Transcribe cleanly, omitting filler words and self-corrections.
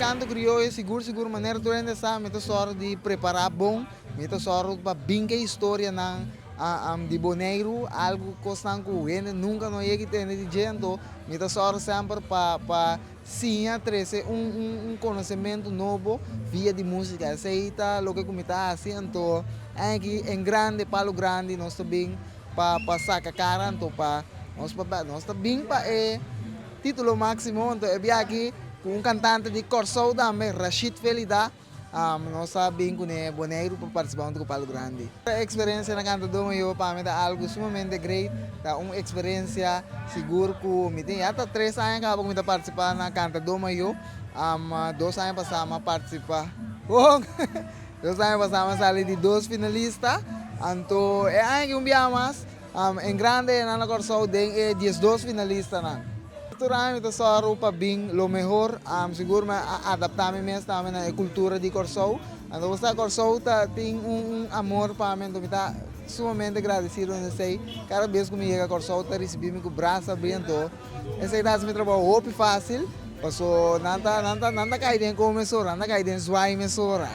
Kanto Krioyo sigur sigur, manera tur hende sa, mi ta sòru di prepará bon, mi ta sòru pa bin ku e historianan di Boneiru, algu kosnan ku hende nunka no yega tende di dje. Anto mi ta sòru semper pa siña trese un konosementu nobo via di músika. Esei ta loke ku mi ta hasi. Anto aki en grande, Palo Grandi, nos ta bin pa saka kara, anto pa nos ta bin pa e título máksimo. Anto e biaha aki ku un kantante di Kòrsou tambe, Rashid Felida, nos a bin kuné Boneiru pa partisipá ku Palo Grandi. E eksperensia na Kantadó Mayó pa mi ta algu sumamente great, ta un eksperensia sigur ku mi tin ya ta 3 aña kaba ku mi ta partisipá na Kantadó Mayó. 2 aña pasá mi a partisipá. Oh, 2 aña pasá mi a sali di dos finalista. Anto e aña aki un biaha mas en grande na Kòrsou den e 12 finalistanan. Tur aña mi ta sòru pa bin lo mehor, sigur mi a adaptá mi mes tambe na e kultura di Kòrsou. Anto bo sa, Kòrsou ta tin un amor pa mi, anto mi ta sumamente gradesido na esei. Kada bes ku mi yega Kòrsou, ta risibí mi ku brasa habrí, anto esei ta hasi mi trabou hopi fásil, paso nan ta kai den kon mesora, nan ta kai den zwai mesora.